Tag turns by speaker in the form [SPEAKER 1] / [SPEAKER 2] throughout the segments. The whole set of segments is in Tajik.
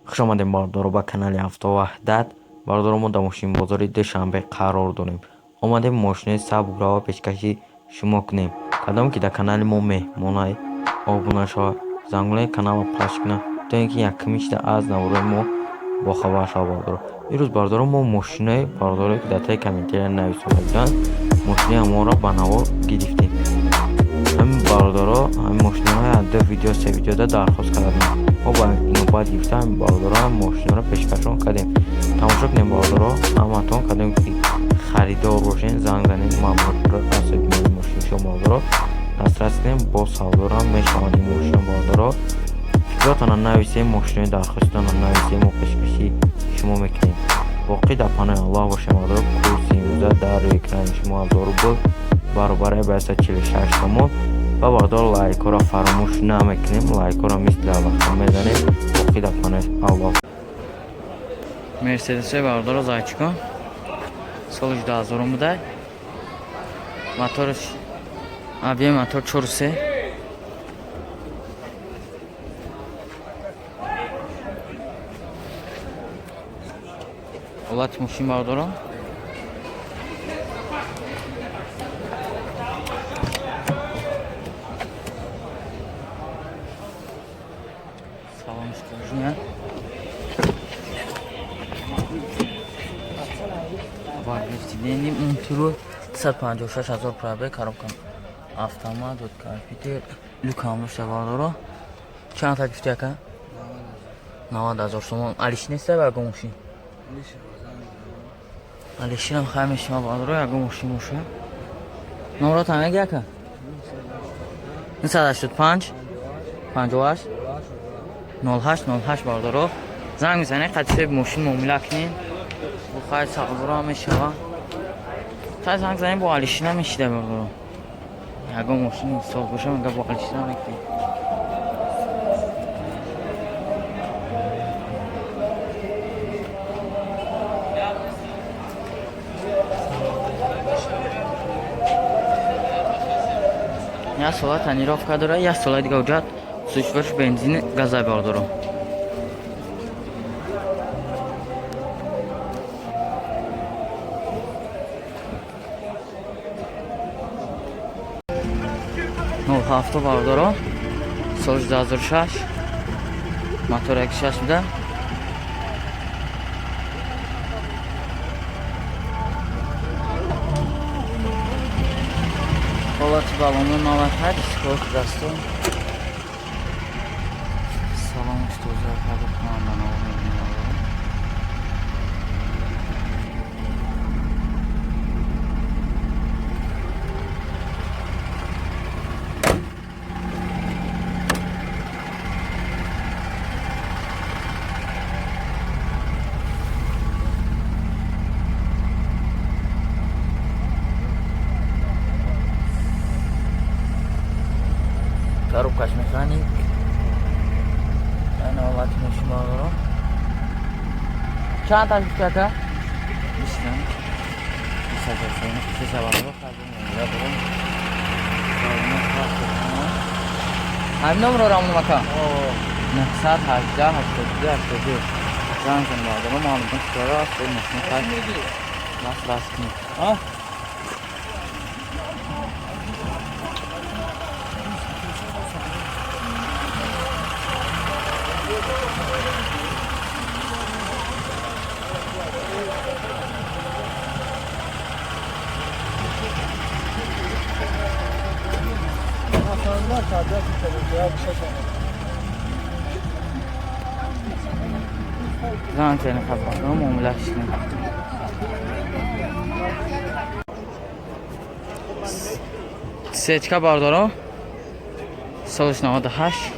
[SPEAKER 1] Хуш омадем, бародаро, ба канали Авто Ваҳдат. Бародаро, мо дар мошинбозори Душанбе қарор дорем. Омадем мошинои сабукрава пешкаши шумо кунем. Кадом ки дар канали мо меҳмонай, обуна шава, зангулаи каналро пахш кунад, то ин ки якумин шуда аз наворои мо бохабар шава, бародаро. Имрӯз, бародаро, мо мошинои бародарое ки дар таи комментария нависонда буданд, мошинои ҳамонро ба навор гирифтем. Ҳамин бародаро ҳамин мошиноро ду видео, се видеода дархост карда буданд. Мо ба инобат гирифта ҳамин бародаро мошиноро пешкашон кардем. Тамошо кунем, бародаро, ҳаматон кадом ки харидор бошен, занг занед, маълумотро аз соҳибони мошини шумо, бародаро, дастрас кунем. Бо савдорам мешаванд ин мошино, бародаро. Фикротонро нависем, мошинои дархоститонро нависем, мо пешкаши шумо мекунем. Боқӣ дар паноҳи Аллоҳ бошем, бародаро. Курси имрӯза дар рӯи экрани шумо 1000 рубл баробари ба 146 сомон. Ва бародаро, лайкҳоро фаромӯш намекунем, лайкҳоро мисли ҳарвақта мезанем. Боқӣ дар паноҳи Аллоҳ.
[SPEAKER 2] Мерседесои, бародаро, зайчикон, соли 2000 буда, мотораш объем мотор 4,3. Ҳолати мошин, бародаро, салонш кожаный, сиденье мунтиру, 356 ҳазор пробег, коробка автомат, вот компютер, люкам дошта. Бародаро, чанд та гуфти, ака? 90 ҳазор сомон. Алиш неста ба ягон мошин? Алишинам хай мешима, бародаро, ягон мошин боша. Номротам меги, ака? 985 58 08 08. Бародаро, занг мезанед, қати мошин муомила кунед. Бо хай савдоро мешава. Хай, занг занем, бо алишина мешида, бародаро. Ягон мошин соз боша, мега, бо алишина мекунем. Як сола тонировка дора, як сола дига ҳуҷҷат, сӯзишвориш бензини газай, бародаро. 07, бародаро, соли 2006, мотор 1,6 буда. Ҳолати балону 95, дискҳои дастон, салонаш тоза кунанда. Наво мебинем, бародаро. Коробкаш механик. Ана ҳолати мошин, бародаро. Чанд та гуфти, ака? 20 ҳазор сомон кушеша, бародаро. Муомила дорем. Ҳамин номро рамонам, ака? 918 82 82. Занг зан, бародаро, маълумот дора аст. Мошин хай дастрас кунед. Занг занед, бародаро, муомила кунед. Сечка, бародаро, солиш 98,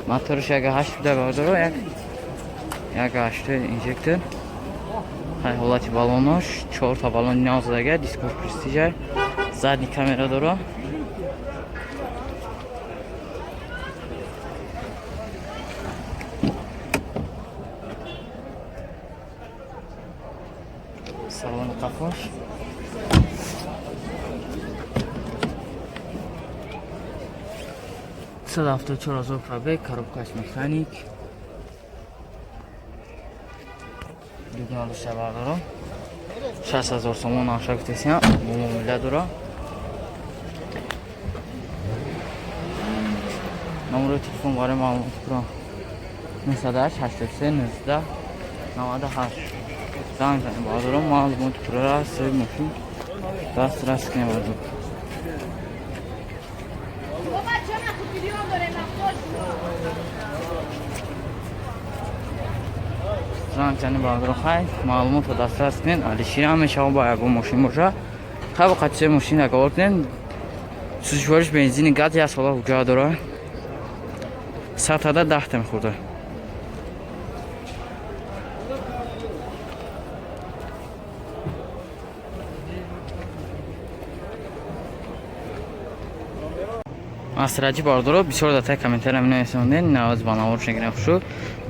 [SPEAKER 2] моторш 1,8 буда, бародаро, 1,8 инжектор. Хай, ҳолати балонош, чорта балони нав задага, дискош престижа, задний камера дора. Салони қафош 174 ҳазор пробег, коробкаш механик. Люк надошта бардоро. 60 000 сомон нарша гуфтесиям, бо муомила дора. Номерои телефон барои маълумот курам 908 83 19 98. Занг занем бардоро, маълумоти пурра соҳиби мошин дастрас кунем бардоро. Занг занем бардоро, хай маълумотро дастрас кунед. Алиширам мешава, ба ягон мошин боша, хай бо қатисои мошин договор кунед. Сӯзишвориш бензини газ, як сола ҳуҷҷат дора. Сатада 10 та мехӯрда. Астраҷи бардоро, бисёр дар таи комментария менависондед, навоз ба навор шегирем, хушу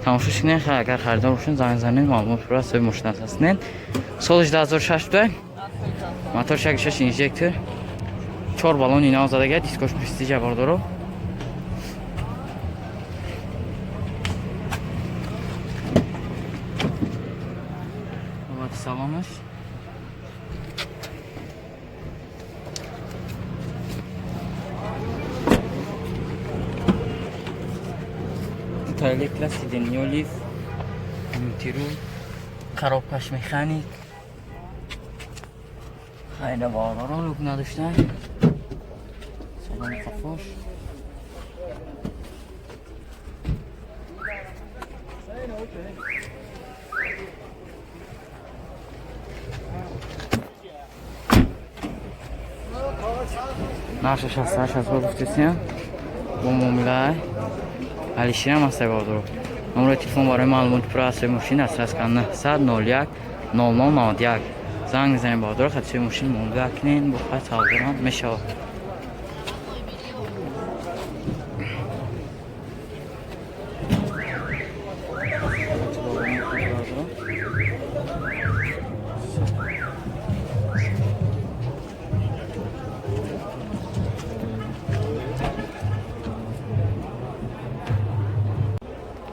[SPEAKER 2] тамошо шинед. Хай, агар харидор бошед, занг занед, маълумот пурра соҳиби мошин ҳастед. Солиш 2006 буда, мотор 1,6 инжектор, чор баллони нав задага, дискош престижа бардоро. Ҳолати салонаш. Электро, сиденье олиф, мультируль, коробкаш механик. Хайда бардоро, люк надошта. Салони қафош. Нарша 68 000 гуфтесиям, бо муомилаи Алиширам ҳастай бардоро. Номерои телефон барои маълумоти пурра аз мошин дастрас кунад 900 01 00 91. Занг мезанем бардоро, хатисои мошин муомила кунед, бо хай савдорам мешавад.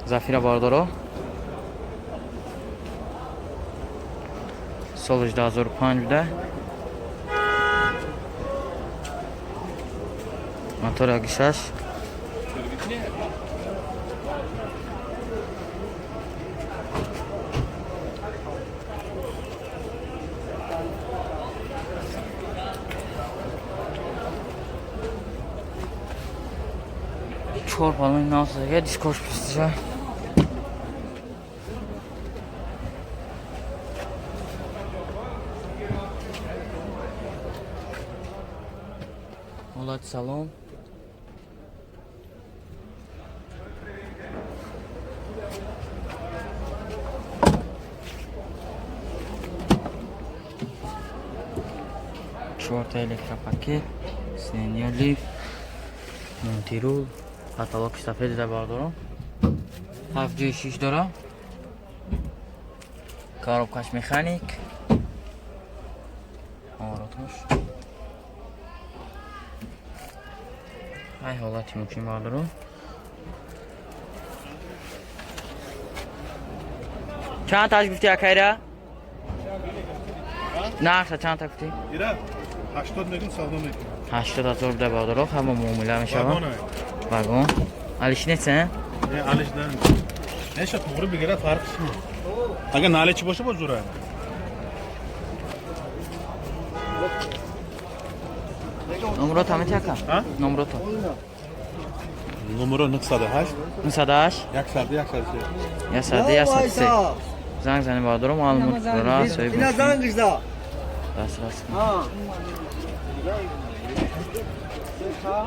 [SPEAKER 2] Зафира бардоро, солиш 2005 буда, мотор 1,6. Чор баллони нав задага, дискош престижа. Ҳолати салон. Чорта электропакет, сиденье олиф, мультируль, потолоки сафед да бардорам. Ҳафт ҷои шиш дора. Коробкаш механик. Поворотош. Ай ҳолати мошин бардоро. Чанд таш гуфти, акайра? Нарха чанд та гуфти?
[SPEAKER 3] Ира 80 мегум, савдо мекунам.
[SPEAKER 2] 80 000 буда бардоро, ҳама муомила мешавад.
[SPEAKER 3] Вагон.
[SPEAKER 2] Вагон. Алиш нест, э?
[SPEAKER 3] Не, алиш на. Неша туғри бигирад, фарқ чи? Агар наличи боша, боз зура.
[SPEAKER 2] Номрото ҳамин ака?
[SPEAKER 3] Ҳа?
[SPEAKER 2] Номрото.
[SPEAKER 3] Номеро 908
[SPEAKER 2] 908
[SPEAKER 3] 100 103.
[SPEAKER 2] 100 103. Занг занед бардоро, маълумот пурра соҳиби
[SPEAKER 4] Ина
[SPEAKER 2] мошин
[SPEAKER 4] занг да.
[SPEAKER 2] дастрас кунед.
[SPEAKER 4] Ha.